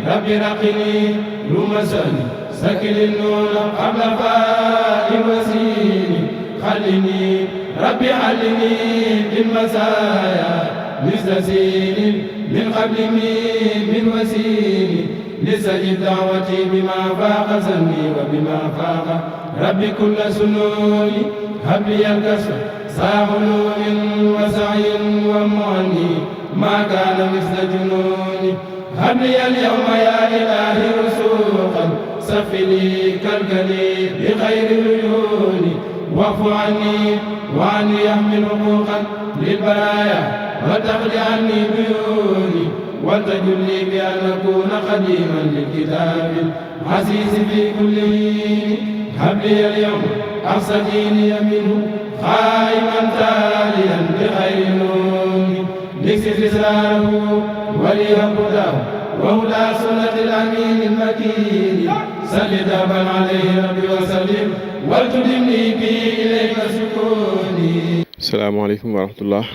ربي رقني لمسني سكل النون قبل فاء وسيني خلني ربي علني بالمسايا مثل سين من قبل من وسيني لسجد دعوتي بما فاق سني وبما فاق ربي كل سنوني هب لي الكسر ساهل وسعي ومعني ما كان مثل جنوني هب لي اليوم يا إلهي رسوخا صف لي كالكلي بخير العيون واعف عني وعني يحمل حقوقا للبرايا وتقضي عني ديوني وتجل لي بأن أكون خديما للكتاب العزيز في كل حين هب لي اليوم أقصى ديني منه خائما تاليا بخير نون لكسر رساله ولي هداه وهدى سنة الأمين المكين صل دابا عليه ربي وسلم ولتدمني به إليك سكوني. salaamaaleykum wa rahmatullah.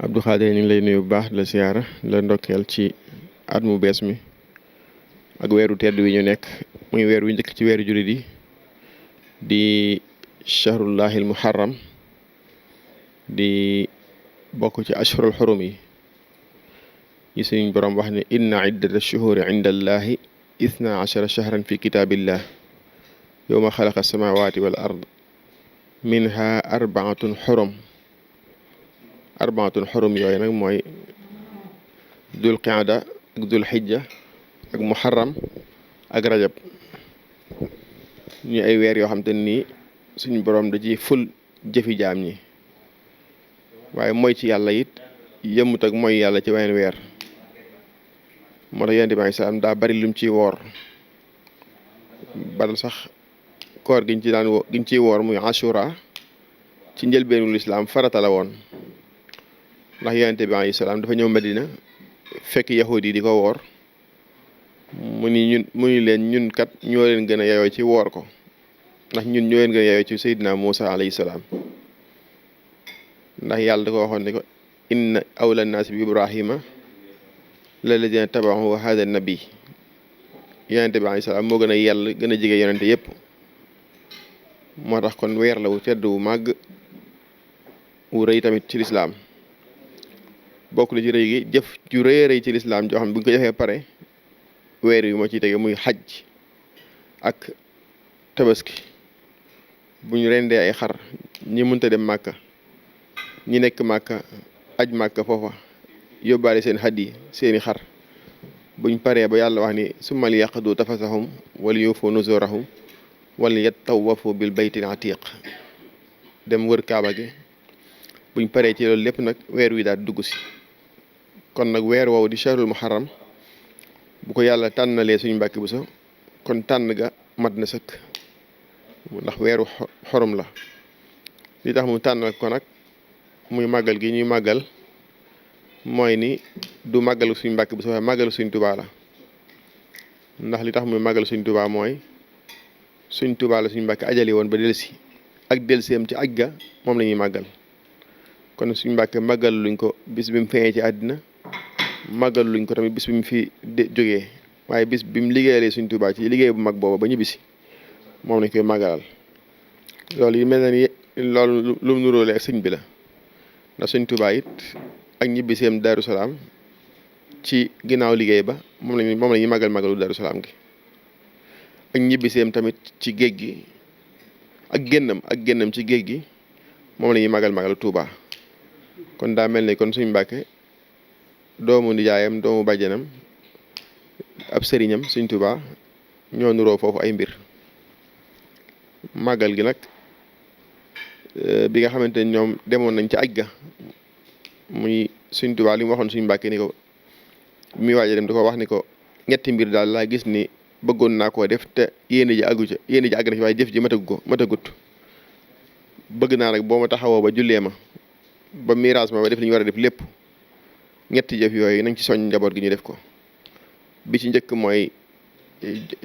Abdou Khadir ñu ngi lay nuyu bu baax la siyaara la ndokkeel ci at mu bees mi ak weeru tedd wi ñu nekk muy weer wi njëkk ci weeru jullit yi di shahrullahil muharram di bokk ci ashhurul xurum yi suñ borom wax ne inna iddata shuhuri inda allahi ithna ashara shahran fi kitaabillah yowma xalaqa samawati wal ard minha arbaatun xurum yooyu nag mooy dul qaada ak dul xijja ak muharram ak rajab ñu ay weer yoo xam te nii suñu borom da ci ful jëfi jaam ñi waaye mooy ci yàlla it yëmut ak mooy yàlla ci weneen weer moo tax yonent bi alayhi salaam daa bari lum ciy woor baral sax koor giñ ciy woor muy ashura ci njëlbeenu lislaam farata la woon ndax yonent bi alayhi salaam dafa ñëw Medina fekk yahud yi di ko woor mu ni leen ñun kat ñoo leen gën a yeyoo ci woor ko ndax ñun ñoo leen gën a yeyoo ci Seydina Muusa alayhi salaam ndax yàlla da ko waxoon ne ko inna awla naasi bi ibrahima lalladina tabahu wa hada nabi yonente bi alayhi salaam moo gën a yell gën a jege yonente yépp moo tax kon weer la wu tedd wu màgg wu rëy tamit ci lislaam bokk na ci rëy gi jëf ju rëy rëy ci lislaam joo xam ne bu ñu ko defee pare weer wi moo ciy tege muy xaj ak tabaski bu ñu rendee ay xar ñi mënta dem màkka ñi nekk màkka aj màkka foofa yóbbaale seen xaddi seeni xar buñ paree ba yàlla wax ni summal yaqdu tafasahum wala yuufu nuzurahum wala yattawafu bil baytil atiq dem wër kaaba gi buñ paree ci loolu lépp nag weer wi daal dugg si kon nag weer woowu di shahrul muharram bu ko yàlla tànnalee suñu Mbàkke Buso kon tànn ga mat na sëkk ndax weeru xorom la li tax mu tànnal ko nag muy màggal gi ñuy màggal mooy ni du màggalu suñ Mbàkke Buso waaye màggalu suñ Tubaa la ndax li tax muy màggalu suñ Tubaa mooy suñ Tubaa la suñ Mbàkke ajali woon ba delsi ak delseem ci aj ga moom la ñuy màggal kon suñ Mbàkke màggal luñ ko bis bi mu feeñee ci àddina màggal luñ ko tamit bis bi mu fi jógee waaye bis bi mu liggéeyalee suñ Tubaa ci liggéey bu mag booba ba ñu bisi moom lañ koy màggalal loolu yi mel na ni loolu lu mu nuróole ak sëñ bi la ndax suñ Tubaa it ak ñibbiseem Daaru Salaam ci ginnaaw liggéey ba moom la ñuy màggalu Daaru Salaam gi ak ñibbiseem tamit ci géej gi ak génnam ci géej gi moom la ñuy màggalu Tuubaa kon daa mel ni kon suñ Mbàkke doomu nijaayam doomu bàjjanam ab sëriñam suñ Tuubaa ñoo nuroo foofu ay mbir màggal gi nag bi nga xamante ne ñoom demoon nañ ci aj ga muy suñ Tuubaa li mu waxoon suñ Mbàkke ni ko mi waaja dem da ko wax ni ko ñetti mbir daal laa gis ni bëggoon naa koo def te yéene ji àggu ca yéene ji àgg na ci waaye jëf ji matagut bëgg naa nag boo ma taxawoo ba jullee ma ba miraas ma ba def li ñu war a def lépp ñetti jëf yooyu nañ ci soññ njaboot gi ñu def ko bi ci njëkk mooy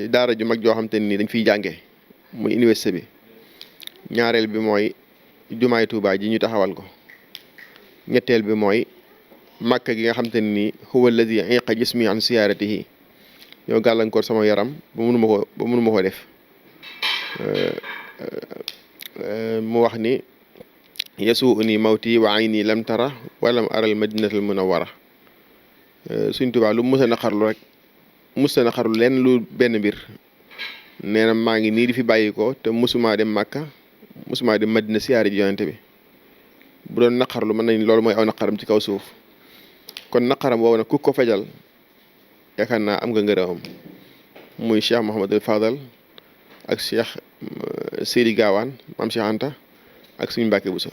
daara ju mag joo xam te ni dañ fiy jànge muy université bi ñaareel bi mooy jumaay Tuubaa ji ñu taxawal ko ñetteel bi mooy màkka gi nga xam te ne nii huwa alladi iqa jismi an siyaaratihi ñoo gàllankoor sama yaram ba mënuma ko def mu wax ni yasuuni mawti wa ayni lam tara walam aral madinatal munawwara suñ Tuubaa lu musa naqarlu rek musa naqarlu leen lu benn mbir nee na maa ngi nii di fi bàyyi ko te musumaa dem màkka musumaa dem madina siyaare ji yonente bi bu doon naqarlu mën nañ loolu mooy aw naqaram ci kaw suuf kon naqaram woowu nag ku ko fejal yaakaar naa am nga ngërëmam muy Cheikh Mouhamadul Fadal ak Cheikh Seydi Gaawaan maam Cheikh Anta ak suñu Mbàkke Buso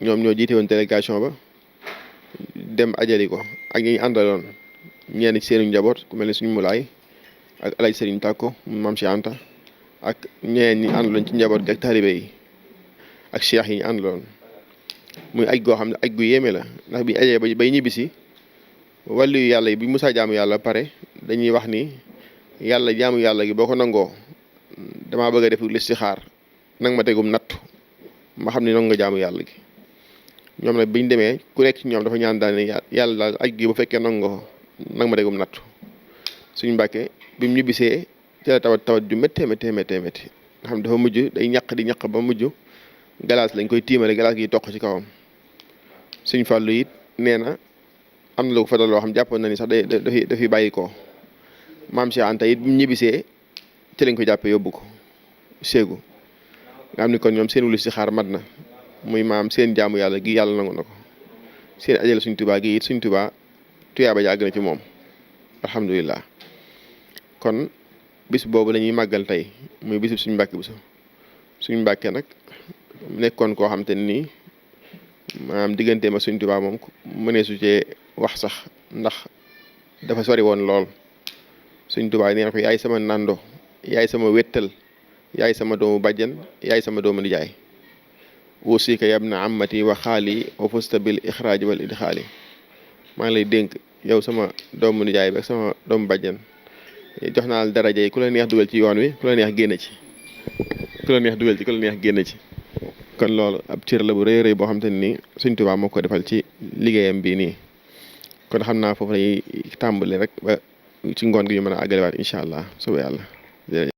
ñoom ñoo jiite woon délégation ba dem ajali ko ak ñi ñu àndaloon ñenn ci seenu njaboot ku mel ne suñu mulaay ak alaj Sëriñ Tàkko maam Cheikh Anta ak ñeneen ñi àndaloon ci njaboot gi ak taalibe yi ak cheikh yi ñu àndaloon muy aj goo xam ne aj gu yéeme la ndax bi ajee bay ñibbisi wàllu yu yàlla yi bu musaa jaamu yàlla pare dañuy wax ni yàlla jaamu yàlla gi boo ko nangoo damaa bëgg a def listixaar nang ma tegum nattu ma xam ne nangu nga jaamu yàlla gi ñoom nag biñ demee ku nekk ci ñoom dafa ñaan daal ne yàlla daal aj gi bu fekkee nangu nga ko nang ma tegum nattu suñu Mbàkke bi mu ñibbisee ci la tawat ju méttee nga xam dafa mujj day ñaq di ñaq ba mujj galaas lañ koy tiimale galaas gi toq ci kawam suñ Fàllu it nee na am na lu ko fa dal loo xam jàppoon na ni sax dafiy bàyyi ko maam Cheikh Anta it bu mu ñibbisee ci lañ ko jàppee yóbbu ko séegu nga xam ni kon ñoom seen wulu si xaar mat na muy maam seen jaamu yàlla gi yàlla nangu na ko seen ajal suñ Tubaa gi it suñ Tubaa tuyaaba ja àgg na ci moom alhamdulilah kon bis boobu la ñuy màggal tey muy bisub suñu Mbàkke Buso suñu Mbàkke nag nekkoon koo xam te nii maanaam digganteem ak Sëñ Tuubaa moom mënee su cee wax sax ndax dafa sori woon lool. Sëñ Tuubaa nee na ko yaay sama nando yaay sama wéttal yaay sama doomu bàjjan yaay sama doomu nijaay wusika yabna ammati wa xaali wa fusta bil ixraaji wal idxaali maa ngi lay dénk yow sama doomu nijaay bi ak sama doomu bàjjan jox naa la daraja yi ku la neex dugal ci yoon wi ku la neex génn ci ku la neex dugal ci ku la neex génn ci kon loolu ab cër la bu rëy rëy boo xam te ni Sëñ Tuubaa moo ko defal ci liggéeyam bii nii kon xam naa foofu lañuy tàmbali rek ba ci ngoon gi ñu mën a àggalewaat incha allah suba yàlla.